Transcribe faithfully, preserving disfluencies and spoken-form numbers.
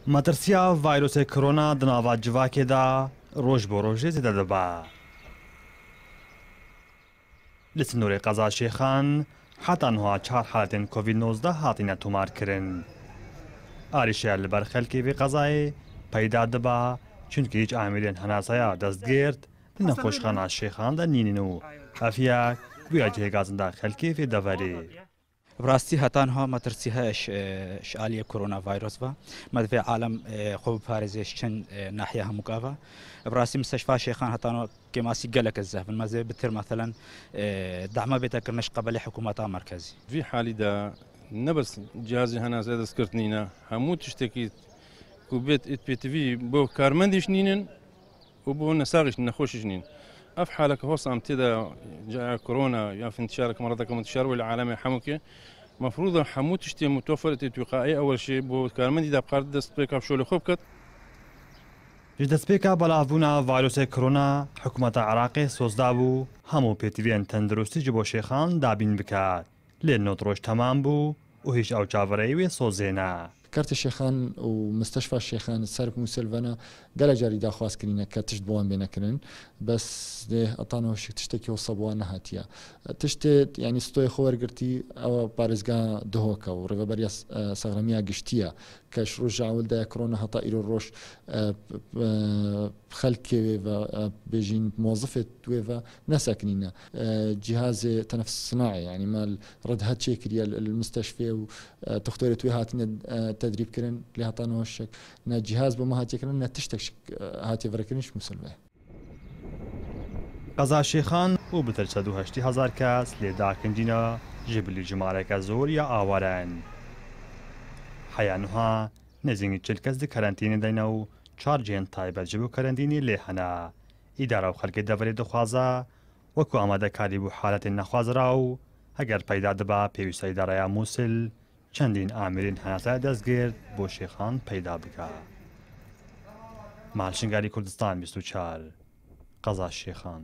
Metirsiya vayrosê korona di nava civakê de roj bo rojê zêde dibe. Li sînorê qeza Şêxan heta niha çar haletên Covid nozdeh hatine tomarkirin. Arîşeya li ber xelkê vê qezayê peyda dibe, çunkî hîç amîrên henasaya destgirt di nexweşxana Şêxan de nînin û ev yek bûye cihêgazin da xelkê vê deverê. Bi rastî heta niha metirsiya heye ji, ji aliyê koronavîrus ve. Me divê alem, e, xwe biparêze ji çend, e, nahiya hemûka ve. Bi rastî misteşfa Şêxan heta niha kêmasî gelek zehf in. Me divê bitir, meselen, e, dema bête kirine ji qebelê hikûmeta merkezî. Vî halî de ne bes cihazê henasê destgirt nîne, hemû tiştekî ku bêt êt pêtivî bo karmendî jî nînin û bo nesaxî jî, nexweşî jî nîn. Ev haleke hosa em tê de, caya korona ya fintişareke meredeke mintişar wê li alemê hemûkê, mefrûd e hemû tiştê mutoffer êt wiqayê ewel jî bo karmendî de bi kar destpêka bi şolê xwe biket. Ji destpêka belavbûna vayrosê korona, hikûmeta Iraqê soz dabû hemû pêtiviyên tenduristî ji bo Şêxan dabîn biket. Lê nod roj temam bû û hîç ew çavereyî wê sozê ne. Kertê Şêxan û Misteşfa Şêxan ser Mûsil ve ne gelek carî daxwaz kirîne ke tişt bi wan bêne kirin. Bes dê heta niha tiştekî wisa bi wan nehatiye. Tiştê, yanî stoyê xwe wergirtî, ew parêzgeha Duhok e û rêveberiya, e, Sexremiya Giştî ye. Ke ji roja ewil de ye korona heta îro roj, e, p-, p-, e, xelkê wê ve, e, bêjîn mozifê wê ve nesekinîne. E, cihazê tenefis sinaê, yanî me li Redhet çêkiriye li, li misteşfê û, e, toxtorê wê hatine, e, tedrîb kirin, lê heta niha şek ne cihaz bo me hatiye kirin, ne tiştek şik, e, hatiye verekirin ji Mûsil ve. Qeza Şêxan û bitir sed û heştê hezar kes lê dakincîne ji bilî jimareke zor ya aware in. Heya niha nêzîkî çil kes di karantînê de ne û çar cihên taybet ji bo karantînê lê hene. Îdara û xelkê deverê dixwaze wekî amadekarî bo haletên nexwazra û heger peyda dibe pêwîste îdareya Mûsil çendîn amîrên henasaya destgirt bo Şêxan peyda bike. Mal Şingalî, Kurdistan bîst û çar, Qeza Şêxan.